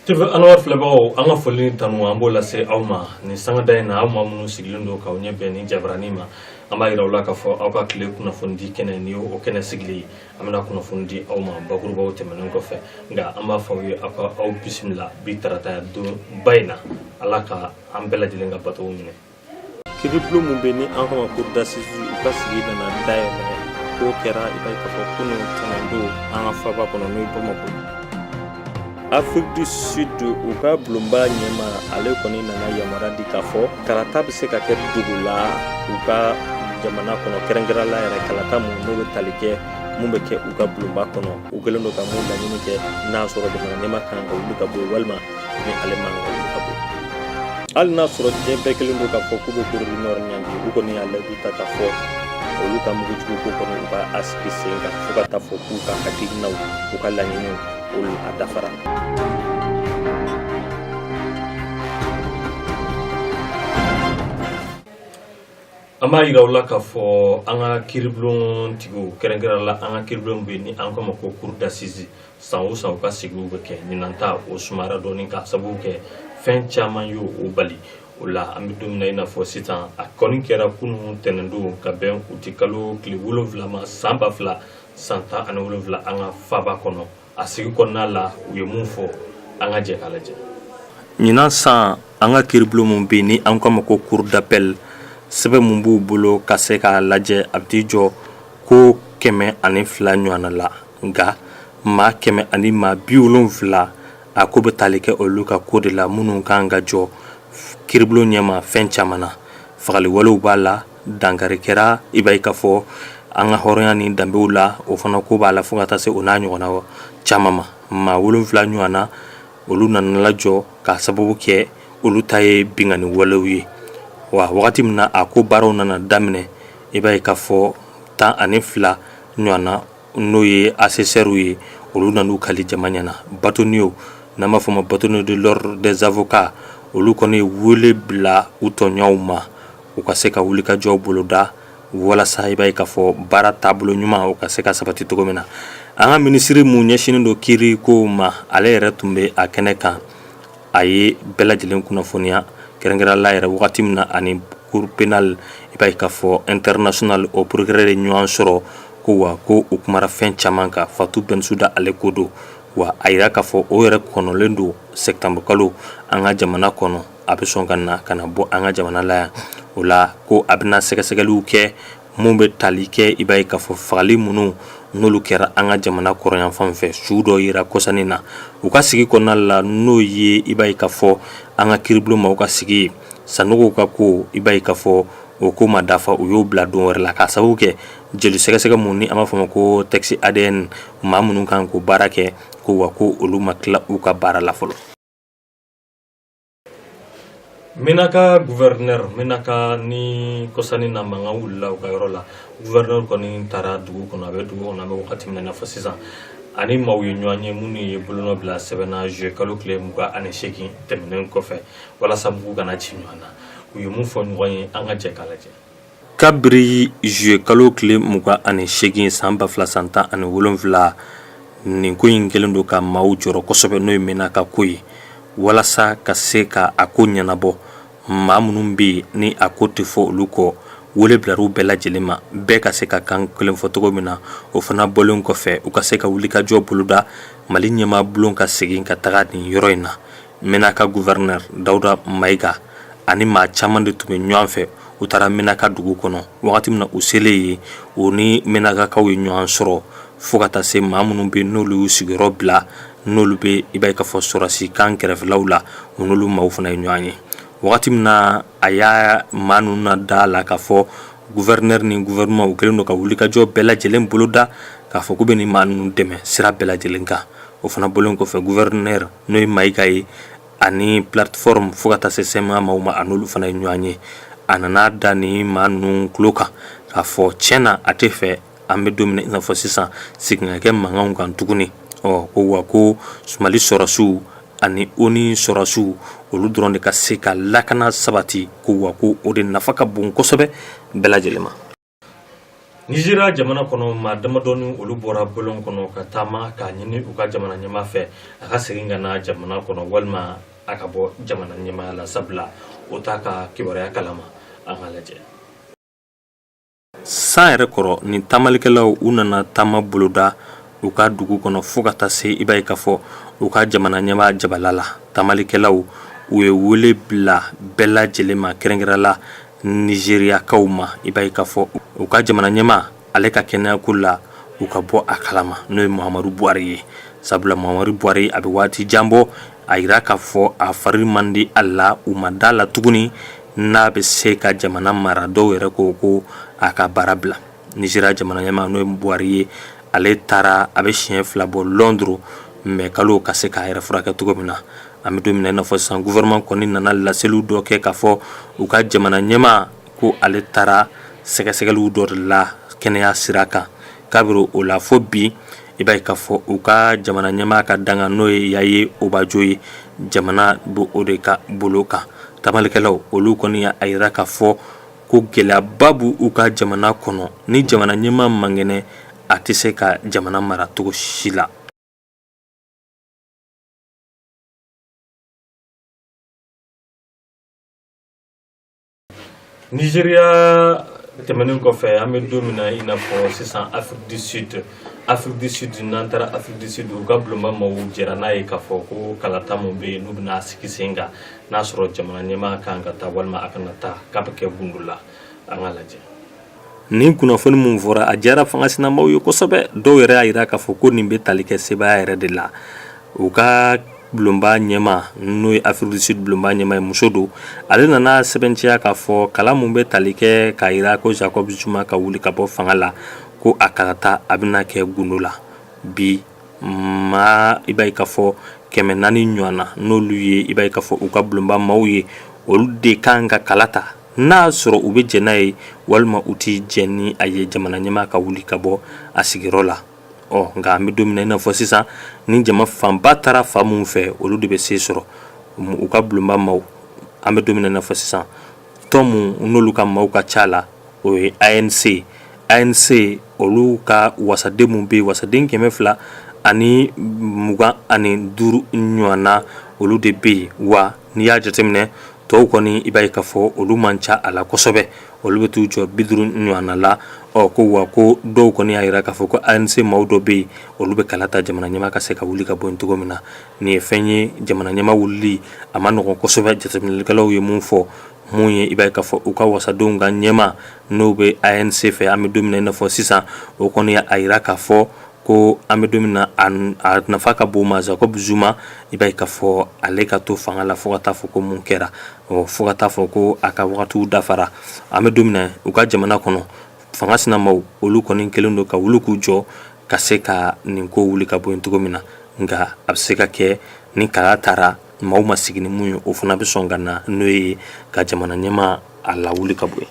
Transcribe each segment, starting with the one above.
TV Anwar filɛbagaw, an ka foli ni tanu, an b'o lase aw ma nin sangada in na. Aw maa minnu sigilen don k'aw ɲɛ bɛn nin jabaranin ma, an b'a yira aw la k'a fɔ aw ka tile kunnafonidi kɛnɛ ni o kɛnɛ sigilen ye. An bɛna kunnafoni di aw ma bakurubaw tɛmɛnen kɔfɛ, nka an b'a fɔ aw ye aw ka aw bisimila bi tarata don ba in na. Ala ka an bɛɛ lajɛlen ka batow minɛ. Kiiribulon min bɛ ni an k'a ma cour d'assises, u ka sigi nana dayɛlɛ. K'o kɛra, i b'a ye k'a fɔ kunun tɛnɛndon an ka faaba kɔnɔ, n'o ye Bamakɔ ye. Afrique du Sud, u ka bulonba ɲɛmaa, ale kɔni nana yamaruya di k'a fɔ kalata bɛ se ka kɛ dogo la u ka jamana kɔnɔ, kɛrɛnkɛrɛn la yɛrɛ kalata mun n'o bɛ tali kɛ mun bɛ kɛ u ka bulonba kɔnɔ. U kɛlen don ka mun laɲini kɛ, n'a sɔrɔ jamana ɲɛmaa kan ka wuli ka bɔ yen walima ni ale man ka wuli ka bɔ yen. Hali n'a sɔrɔ diɲɛ bɛɛ kɛlen don k'a fɔ k'u bɛ Corée du Nord ɲangi, u kɔni y'a layidu ta k'a fɔ olu ka mugujugu ko kɔni, u b'a sigi sen kan fo ka taa fɔ k'u ka hakilinaw, u ka laɲiniw, olu a dafara. An b'a yira aw la k'a fɔ an ka kiiribulon tigiw, kɛrɛnkɛrɛn la an ka kiiribulon bɛ yen ni an k'a ma ko cour d'assises, san o san u ka sigiw bɛ kɛ. Ɲinan ta o sumayara dɔɔni k'a sababu kɛ fɛn caman y'o o bali. O la, an bɛ don min na i n'a fɔ sisan, a kɔni kɛra kunun tɛnɛndon ka bɛn uti kalo tile 7 ma san 2017 an ka faaba kɔnɔ. A sigi kɔnɔna la, u ye mun fɔ? An ka jɛ k'a lajɛ. Ɲinan san, an ka kiiribulon min bɛ yen ni an k'a ma ko cour d'appel, sɛbɛn mun b'u bolo ka se k'a lajɛ, a bɛ t'i jɔ ko 102 ɲɔgɔnna la. Nka maa 170, a ko bɛ tali kɛ olu ka ko de la, minnu kan ka jɔ kiiribulon ɲɛma fɛn caman na. Fagaliwalew b'a la, dankari kɛra, i b'a ye k'a fɔ an ka hɔrɔnya ni danbew la, o fana ko b'a la, fo ka taa se o n'a ɲɔgɔnna caman ma. Maa 7 ɲɔgɔn na, olu nana lajɔ k'a sababu kɛ olu ta ye binkanni walew ye. Wa wagati min na a ko baaraw nana daminɛ, i b'a ye k'a fɔ 12 ɲɔgɔn na, n'o ye assesseurs ye, olu nan'u kali jama ɲɛna. Bâtonniers, n'an b'a fɔ ma bâtonnier de l'ordre des avocats, olu kɔni ye wele bila u tɔɲɔgɔnw ma u ka se ka wulikajɔ boloda walasa i b'a ye k'a fɔ baara taabolo ɲuman o ka se ka sabati cogo min na. An ka minisiri mun ɲɛsinnen don kiiri kow ma, ale yɛrɛ tun bɛ a kɛnɛ kan. A ye bɛɛ lajɛlen kunnafoniya, kɛrɛnkɛrɛn la yɛrɛ wagati min na ani cour pénale, i b'a ye k'a fɔ international, o procureur ye ɲɔgɔn sɔrɔ, ko wa ko u kumara fɛn caman kan. Fatou Bensouda, ale ko don wa a yira k'a fɔ o yɛrɛ kɔnɔlen don septembre kalo an ka jamana kɔnɔ, a bɛ sɔn ka na ka na bɔ an ka jamana la yan. O la, ko a bɛna sɛgɛsɛgɛliw kɛ mun bɛ tali kɛ, i b'a ye k'a fɔ fagali minnu n'olu kɛra an ka jamana kɔrɔnyanfan fɛ, su dɔ yira kɔsannin na u ka sigi kɔnɔna la, n'o ye, i b'a ye k'a fɔ an ka kiiribulon maaw ka sigi ye. Sanogo ka ko, i b'a ye k'a fɔ o ko ma dafa, u y'o bila don wɛrɛ la k'a sababu kɛ jeli sɛgɛsɛgɛ mun ni an b'a fɔ ma ko test ADN, maa minnu kan k'o baara kɛ, ko wa ko olu ma tila u ka baara la fɔlɔ. Menaka gouverneur, Menaka ni kɔsannin na mankan wulila u ka yɔrɔ la, gouverneur kɔni taara dugu kɔnɔ. A bɛ dugu kɔnɔ an bɛ wagati min na i n'a fɔ sisan. Ani maaw ye ɲɔgɔn ye minnu ye bolonɔ bila sɛbɛn na juillet kalo tile 28 tɛmɛnen kɔfɛ walasa mugu kana ci ɲɔgɔn na. U ye mun fɔ ɲɔgɔn ye? An ka jɛ k'a lajɛ. Kabiri juillet kalo tile 28 san 2017, nin ko in kɛlen don ka maaw jɔrɔ kosɛbɛ, n'o ye Menaka ko ye. Walasa ka se ka a ko ɲɛnabɔ, maa minnu bɛ yen ni a ko tɛ fɔ olu kɔ, wele bilar'u bɛɛ lajɛlen ma, bɛɛ ka se ka kan kelen fɔ cogo min na. O fana bɔlen kɔfɛ, u ka se ka wulikajɔ boloda, Mali ɲɛmaa bulon ka segin ka taga nin yɔrɔ in na. Menaka gouverneur Dawuda Mayiga ani maa caman de tun bɛ ɲɔgɔn fɛ. U taara Menaka dugu kɔnɔ. Wagati min na u selen yen, u ni Menakakaw ye ɲɔgɔn sɔrɔ, fo ka taa se maa minnu bɛ n'olu y'u sigiyɔrɔ bila, n'olu bɛ, i b'a ye k'a fɔ sɔrɔdasi kan kɛrɛfɛlaw la, u n'olu maaw fana ye ɲɔgɔn ye. Wagati min na a y'a maa ninnu na da la k'a fɔ gouverneur ni gouvernement, u kɛlen don ka wulikajɔ bɛɛ lajɛlen boloda k'a fɔ k'u bɛ nin maa ninnu dɛmɛ sira bɛɛ lajɛlen kan. O fana bɔlen kɔfɛ, gouverneur, n'o ye Mayiga ye, ani plateforme, fo ka taa se CMA maaw ma, a n'olu fana ye ɲɔgɔn ye. A nana da ni maa ninnu tulo kan k'a fɔ tiɲɛ na, a tɛ fɛ an bɛ don min na i n'a fɔ sisan, segin ka kɛ mankanw kan tuguni. Ɔ ko wa ko Mali sɔrɔdasiw ani ONU sɔrɔdasiw, olu dɔrɔn de ka se ka lakana sabati, ko wa ko o de nafa ka bon kosɛbɛ bɛɛ lajɛlen ma. Nizeriya jamana kɔnɔ, maa damadɔni olu bɔra bɔlɔn kɔnɔ ka taama k'a ɲini u ka jamana ɲɛmaa fɛ a ka segin ka na jamana kɔnɔ walima a ka bɔ jamana ɲɛmaaya la, sabula o t'a ka kibaruya kalama. An ka lajɛ. San yɛrɛ kɔrɔ, nin taamalikɛlaw u nana taama boloda u ka dugu kɔnɔ fo ka taa se i b'a ye k'a fɔ u ka jamana ɲɛmaa jabala la. Taamalikɛlaw u ye wele bila bɛɛ lajɛlen ma, kɛrɛnkɛrɛn la nizeriyakaw ma, i b'a ye k'a fɔ u ka jamana ɲɛmaa ale ka kɛnɛyako la, u ka bɔ a kalama, n'o ye Muhamadu Buhari ye. Sabula Muhamadu Buhari a bɛ waati jan bɔ, a yira k'a fɔ a fari man di a la, u ma da la tuguni n'a bɛ se ka jamana mara. Dɔw yɛrɛ ko ko a ka baara bila. Nizeriya jamana ɲɛmaa, n'o ye Buhari ye, ale taara a bɛ siɲɛ 2 bɔ Londres mɛ kalo ka se k'a yɛrɛ furakɛ cogo min na. An bɛ don min na i n'a fɔ sisan, gouvernement kɔni nana laseliw dɔ kɛ k'a fɔ u ka jamana ɲɛmaa ko ale taara sɛgɛsɛgɛliw dɔ de la kɛnɛya sira kan. Kabiri o la fo bi, i b'a ye k'a fɔ u ka jamana ɲɛmaa ka dankan, n'o ye Yayi Obajo ye, jamana bɛ o de ka bolo kan. Taamalikɛlaw olu kɔni y'a yira k'a fɔ ko gɛlɛyaba b'u ka jamana kɔnɔ, ni jamana ɲɛmaa man kɛnɛ, a tɛ se ka jamana mara cogo si la. Nizeriya tɛmɛnen kɔfɛ, an bɛ don min na i n'a fɔ sisan, Afrique du Sud, Afrique du Sud, n'an taara Afrique du Sud, u ka bulonba maaw jɛra n'a ye k'a fɔ ko kalata min bɛ yen n'u bɛna sigi sen kan, n'a sɔrɔ jamana ɲɛmaa kan ka taa walima a kana taa, k'a bɛ kɛ gundo la. An ka lajɛ. Nin kunnafoni min fɔra, a diyara fanga sinamaw ye kosɛbɛ. Dɔw yɛrɛ y'a yira k'a fɔ ko nin bɛ tali kɛ sebaaya yɛrɛ de la. U ka bulonba ɲɛmaa, n'o ye Afrique du Sud bulonba ɲɛmaa ye, muso don, ale nana sɛbɛntiya k'a fɔ kala mun bɛ tali kɛ k'a yira ko Jacob Zuma ka wuli ka bɔ fanga la, ko a kalata a bɛna kɛ gundo la. Bi maa i b'a ye k'a fɔ 400 ɲɔgɔn na, n'olu ye i b'a ye k'a fɔ u ka bulonba maaw ye, olu de kan ka kala ta n'a sɔrɔ u bɛ jɛn n'a ye walima u tɛ jɛn ni a ye jamana ɲɛmaa ka wuli ka bɔ a sigiyɔrɔ la. Ɔ nka an bɛ don min na i n'a fɔ sisan, ni jama fanba taara fan min fɛ, olu de bɛ se sɔrɔ u ka bulonba maaw. An bɛ don min na i n'a fɔ sisan, tɔn mun n'olu ka maaw ka ca la, o ye ANC. ANC olu ka wasaden mun bɛ yen, wasaden 225 ɲɔgɔn na, olu de bɛ yen. Wa n'i y'a jateminɛ, tɔw kɔni i b'a ye k'a fɔ olu man ca a la kosɛbɛ, olu bɛ t'u jɔ 50 ɲɔgɔn la. Ɔ ko wa ko dɔw kɔni y'a yira k'a fɔ ko ANC maaw dɔ bɛ yen, olu bɛ kala ta jamana ɲɛmaa ka se ka wuli ka bɔ yen cogo min na. Nin ye fɛn ye, jamana ɲɛmaa wulili a ma nɔgɔn kosɛbɛ. Jateminɛlikɛlaw ye mun fɔ, mun ye i b'a ye k'a fɔ u ka wasadenw ka ɲɛmaa, n'o bɛ ANC fɛ, an bɛ don min na i n'a fɔ sisan, o kɔni y'a yira k'a fɔ ko an bɛ don min na, a nafa ka bon ma Jacob Zuma, i b'a ye k'a fɔ ale ka to fanga la fo ka taa fɔ ko mun kɛra, fo ka taa fɔ ko a ka wagatiw dafara. An bɛ don min na, u ka jamana kɔnɔ fanga sinamaw olu kɔni kɛlen don ka wuli k'u jɔ ka se ka nin ko wuli ka bɔ yen cogo min na. Nka a bɛ se ka kɛ ni kala taara maaw ma sigi ni mun ye, o fana bɛ sɔn ka na, n'o ye ka jamana ɲɛmaa a lawuli ka bɔ yen.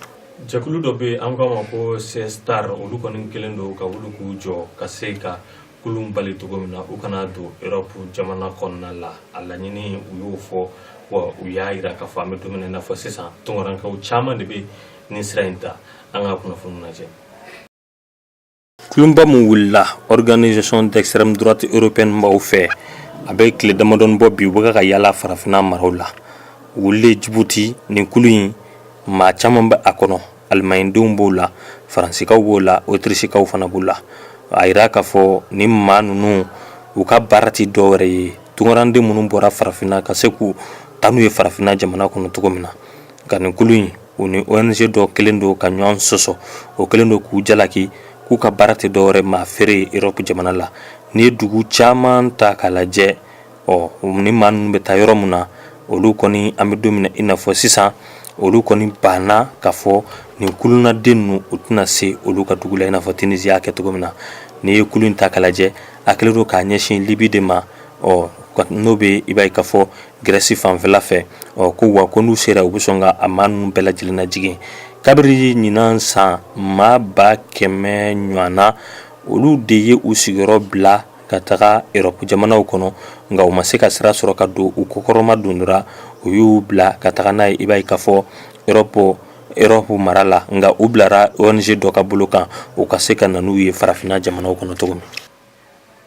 Jɛkulu dɔ bɛ yen, an k'a ma ko C-Star, olu kɔni kɛlen don ka wuli k'u jɔ ka se ka kulun bali cogo min na u kana don Europe jamana kɔnɔna la. A laɲini u y'o fɔ, wa u y'a yira k'a fɔ an bɛ don min na i n'a fɔ sisan, tunkarankew caman de bɛ nin sira in ta. An ka kunnafoni lajɛ. Kulunba min wulila organisation d'extrême droite européenne maaw fɛ, a bɛ tile damadɔni bɔ bi, u bɛ ka yala farafinna maraw la. Wulilen Jibuti, nin kulu in maa caman bɛ a kɔnɔ, alimaɲidenw b'o la, faransikaw b'o la, otirisikaw fana b'o la. A yira k'a fɔ ni maa ninnu u ka baara tɛ dɔwɛrɛ ye, tunkaranden minnu bɔra farafinna ka se k'u taa n'u ye farafinna jamana kɔnɔ cogo min na. Nka nin kulu in, u ni ONG dɔ kɛlen don ka ɲɔgɔn sɔsɔ, o kɛlen don k'u jalaki k'u ka baara tɛ dɔwɛrɛ maa feere ye Europe jamana la. N'i ye dugu caman ta k'a lajɛ, ɔ ni maa ninnu bɛ taa yɔrɔ min na, olu kɔni an bɛ don min na i n'a fɔ sisan, olu kɔni banna k'a fɔ nin kulunaden ninnu u tɛna se olu ka dugu la, i n'a fɔ Tunisie y'a kɛ cogo min na. N'i ye kulu in ta k'a lajɛ, a kɛlen don k'a ɲɛsin Libi de ma, ɔ n'o bɛ i b'a ye k'a fɔ Grèce fanfɛla fɛ. Ɔ ko wa ko n'u sera, u bɛ sɔn ka a maa ninnu bɛɛ lajɛlen lajigin. Kabiri ɲinan san, maa 100,000 ɲɔgɔn na, olu de ye u sigiyɔrɔ bila ka taga Europe jamanaw kɔnɔ, nka u ma se ka sira sɔrɔ ka don u kɔkɔrɔma dondora, u y'u bila ka taga n'a ye i b'a ye k'a fɔ Europe Europe mara la, nka u bilara ONG dɔ ka bolo kan, u ka se ka na n'u ye farafinna jamanaw kɔnɔ cogo min.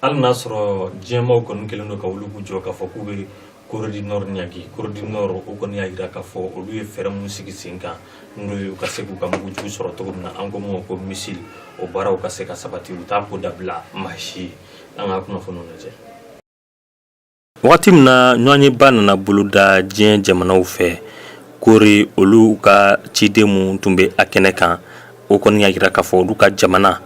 Hali n'a sɔrɔ diɲɛmaaw kɔni kɛlen don ka wuli k'u jɔ k'a fɔ k'u bɛ Corée du Nord ɲangi, Corée du Nord o kɔni y'a jira k'a fɔ olu ye fɛɛrɛ mun sigi sen kan, n'o ye u ka se k'u ka mugujugu sɔrɔ cogo min na, an ko min ma ko missile, o baaraw ka se ka sabati, u t'a ko dabila maa si ye. An ka kunnafoniw lajɛ. Wagati min na ɲɔgɔnyeba nana boloda diɲɛ jamanaw fɛ, Corée olu ka ciden mun tun bɛ a kɛnɛ kan, o kɔni y'a jira k'a fɔ olu ka jamana,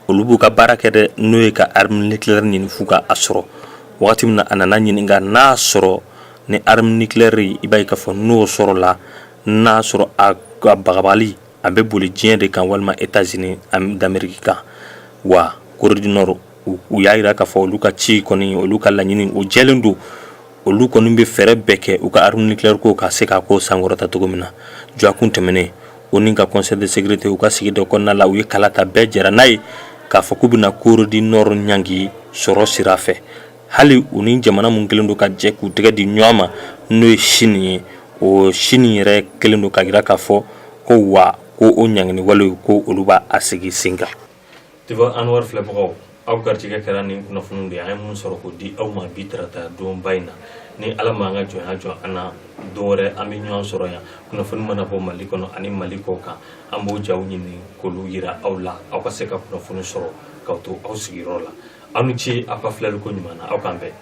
olu b'u ka baara kɛ dɛ, n'o ye ka arme nucléaire ɲini f'u ka a sɔrɔ. Wagati min na a nana ɲininka n'a sɔrɔ ni arme nucléaire, i b'a ye k'a fɔ n'o sɔrɔla, n'a sɔrɔ a bagabagali a bɛ boli diɲɛ de kan walima États-Unis d'Amérique kan wa, Corée du Nord u y'a jira k'a fɔ olu ka ci kɔni, olu ka laɲini, o jɛlen don. Olu kɔni bɛ fɛɛrɛ bɛɛ kɛ u ka arme nucléaire ko ka se k'a ko sankɔrɔta cogo min na. Dɔgɔkun tɛmɛnen, ONU ka Conseil de sécurité, u ka sigi dɔ kɔnɔna la, u ye kala ta, bɛɛ jɛra n'a ye k'a fɔ k'u bɛna Corée du Nord ɲangi sɔrɔ sira fɛ. Hali u ni jamana mun kɛlen don ka jɛ k'u tɛgɛ di ɲɔgɔn ma, n'o ye Chine ye, o Chine yɛrɛ kɛlen don ka jira k'a fɔ ko wa ko o ɲangini wale ko olu b'a sigi sen kan. TV Anwar filɛbagaw, aw garijɛgɛ kɛra nin kunnafoniw de ye, an ye mun sɔrɔ k'o di aw ma bi tarata donba in na. Ni Ala ma an ka jɔnya jɔ an na, don wɛrɛ an bɛ ɲɔgɔn sɔrɔ yan. Kunnafoni mana bɔ Mali kɔnɔ ani Mali kɔ kan, an b'o jaw ɲini k'olu yira aw la, aw ka se ka kunnafoni sɔrɔ k'aw to aw sigiyɔrɔ la. Aw ni ce aw ka filɛliko ɲuman na. Aw k'an bɛn.